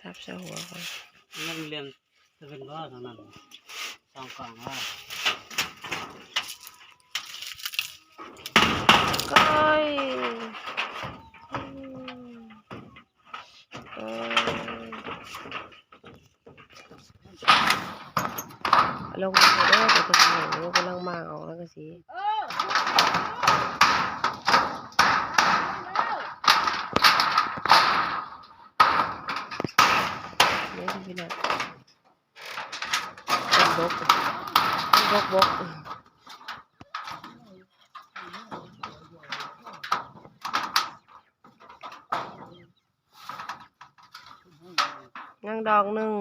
ທັບໃສ່ຫົວກ່ອນ. ມັນເລື່ອງຈະເປັນບໍ່ທາງນັ້ນ ສອງກອງວ່າ ໂອ້ຍ ໂອ້ຍ. ລົງມາເດີ ເປັນຄົນໂຫ ກຳລັງມາເອົາສັງກະສີ ເດີພີ່ນ້ອງ ບົກ ບົກ ບົກ. ຍັງດອກໜຶ່ງ.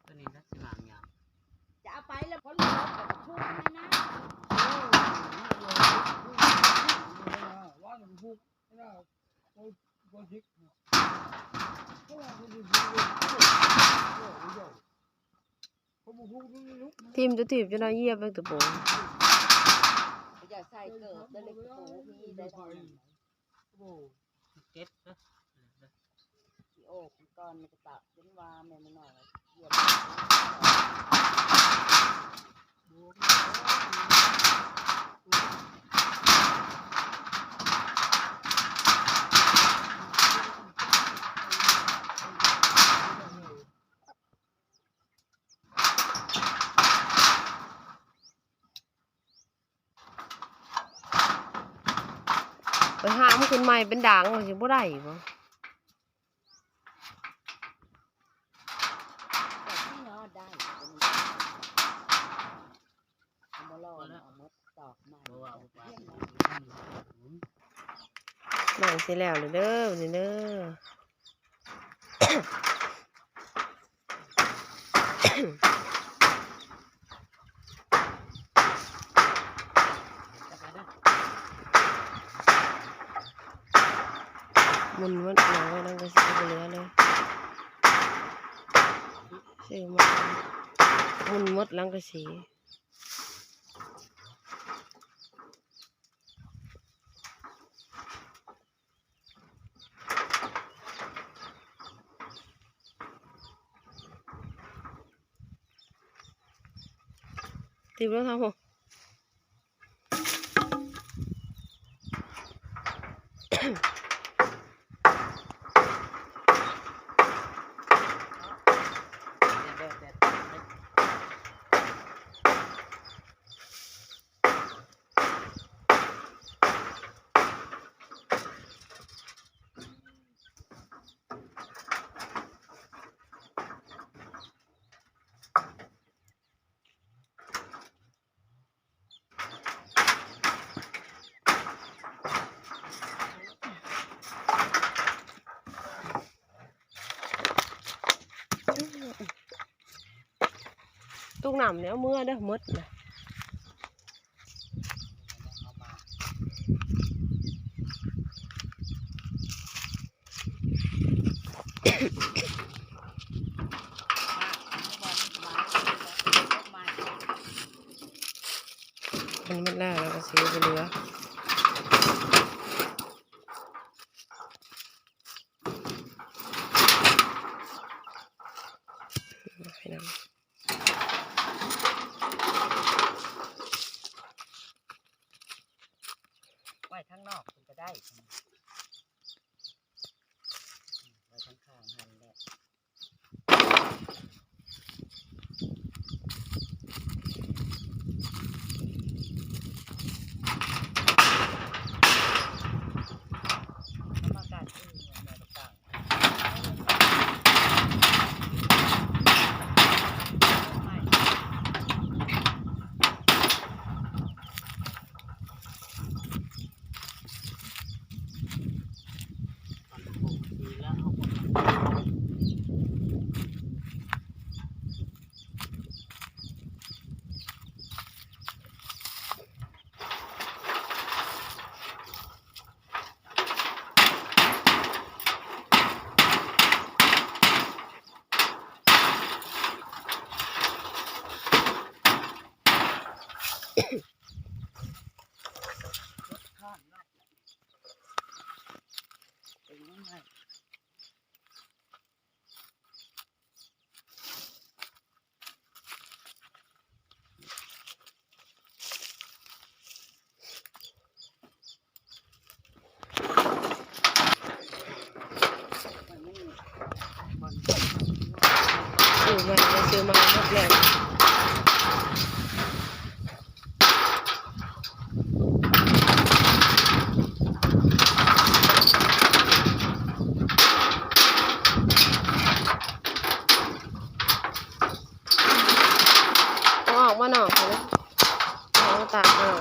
ຕົວນີ້ນະ ຊິວາງຍາມ ຈະເອົາໄປແລ້ວ ພໍລົງ ເອົາໄປຊຸກໃນນາ ຖິ້ມຕົວຖີບຈົນເອົາຢຽບເບິ່ງຕະປູ ຢ່າໃສ່ເກີບເດີ ເຫຼັກຕະປູມີໄດ້ ເກັບເດີ ຊິອອກກ່ອນ ມັນກະຕະຈົນວ່າແມ່ນໜ້ອຍ ຢຽບ. ໄປຫາມຂຶ້ນໃໝ່ເປັນດ່າງ ມັນຊິບໍ່ໄດ້ບໍ? ກໍຊິເນາະ ໄດ້ ບໍ່ລອງເອົາໝົດຕອກໃໝ່ ໝັ່ງຊິແລ້ວເດີ ເດີ ນີ້ເດີ. ໝຸ່ນໝົດ ເອົາໄວ້ຫຼັງກະສີບໍ່ເຫຼືອເລີຍ ຊື້ໝົດ ໝຸ່ນໝົດຫຼັງກະສີ. ຕິດລອງເທ້າພຸ້ນ ຕຸກນ້ຳແລ້ວເມືອເດີ ໝົດນະ. ມັນໝົດແລ້ວ ແລ້ວກໍຊິບໍ່ເຫຼືອ. ໄວ້ທາງນອກພຸ້ນກໍໄດ້ ໄວ້ທາງຂ້າງຫັ້ນແຫຼະ. ເ ຊື້ໃໝ່ ຊື້ໃໝ່ໝົດແລ້ວ. ເອົາອອກມານອກເລີຍ ເອົາຕາກເລີຍ.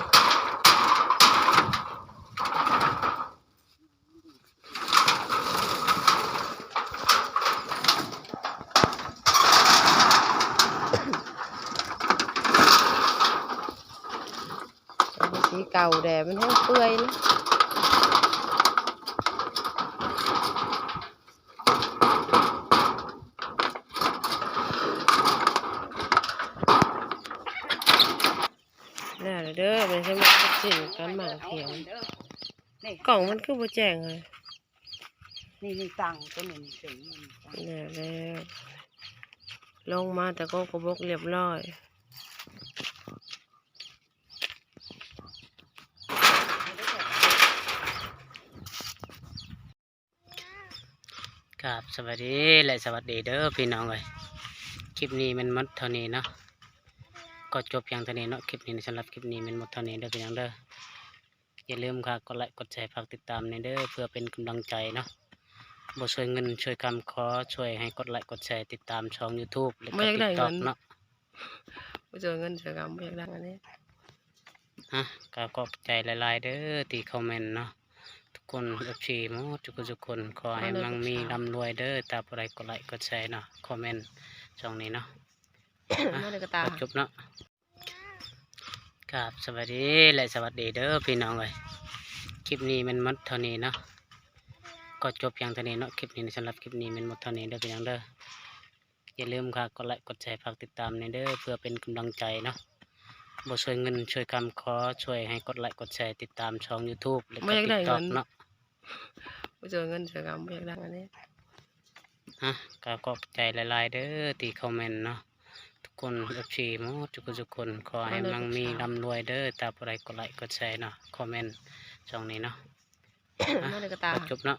ເອົາໄປສີເກົ່າແດ່ ມັນແຮງເປື່ອຍນະ. ແລ້ວເດີ ແມ່ນສຳລັບເສັ້ນການໝາກຂຽງ. ນີ້ ກ້ອງມັນຄືບໍ່ແຈ້ງເລີຍ? ນີ້ ນີ້ຕັ້ງຕົວນີ້ ນີ້ເສັ້ນນີ້ຕັ້ງ. ແລ້ວ ແລ້ວ ລົງມາແຕ່ກົກກະບົກລຽບຮ້ອຍ. ກາບສະບາຍດີ ແລະ ສະຫວັດດີເດີພີ່ນ້ອງເອີຍ. ຄລິບນີ້ແມ່ນໝົດເທົ່ານີ້ເນາະ ກໍຈົບພຽງເທົ່ານີ້ເນາະ. ຄລິບນີ້ ສຳລັບຄລິບນີ້ແມ່ນໝົດເທົ່ານີ້ເດີພີ່ນ້ອງເດີ. ຢ່າລືມ ຝາກກົດໄລກົດແຊ ຝາກຕິດຕາມແດ່ເດີ ເພື່ອເປັນກຳລັງໃຈເນາະ. ບໍ່ຊ່ວຍເງິນຊ່ວຍຄຳ ຂໍຊ່ວຍໃຫ້ກົດໄລກົດແຊ ຕິດຕາມຊ່ອງ YouTube ແລະ ບໍ່ຢາກໄດ້ເງິນ TikTok ເນາະ. ບໍ່ຊ່ວຍເງິນຊ່ວຍຄຳ ບໍ່ຢາກໄດ້ອັນນີ້. ອ່ະ ກໍຂອບໃຈຫຼາຍໆເດີທີ່ຄອມເມັນເນາະ ທຸກຄົນ ເອັຟຊີ ໝົດທຸກຄົນ ທຸກຄົນ ຂໍໃຫ້ມັ່ງມີ ເອົາເດີ ຮ່ຳລວຍເດີ. ຖ້າຜູ້ໃດກົດໄລກົດແຊເນາະ ຄອມເມັນຊ່ອງນີ້ເນາະ. ມາເລີຍກະຕາ ຂໍຈົບເນາະ. ກາບສະບາຍດີ ແລະ ສະຫວັດດີເດີພີ່ນ້ອງເອີຍ. ຄລິບນີ້ແມ່ນໝົດເທົ່ານີ້ເນາະ ກໍຈົບພຽງເທົ່ານີ້ເນາະ. ຄລິບນີ້ ສຳລັບຄລິບນີ້ແມ່ນໝົດເທົ່ານີ້ເດີພີ່ນ້ອງເດີ. ຢ່າລືມ ຝາກກົດໄລກົດແຊ ຝາກຕິດຕາມແດ່ເດີ ເພື່ອເປັນກຳລັງໃຈເນາະ. ບໍ່ຊ່ວຍເງິນຊ່ວຍຄຳ ຂໍຊ່ວຍໃຫ້ກົດໄລກົດແຊ ຕິດຕາມຊ່ອງ YouTube ແລະ TikTok ເນາະ. ບໍ່ຢາກໄດ້ເງິນ ບໍ່ຊ່ວຍເງິນຊ່ວຍຄຳ ບໍ່ຢາກໄດ້ອັນນີ້. ອ່ະ ກໍຂອບໃຈຫຼາຍໆເດີທີ່ຄອມເມັນເນາະ ທຸກຄົນ ເອັຟຊີ ໝົດທຸກຄົນ ທຸກຄົນ ຂໍໃຫ້ມັ່ງມີ ເອົາເດີ ກະຕາ ຮ່ຳລວຍເດີ. ຖ້າຜູ້ໃດກົດໄລກົດແຊເນາະ ຄອມເມັນຊ່ອງນີ້ເນາະ. ມາເລີຍກະຕາ ຂໍຈົບເນາະ.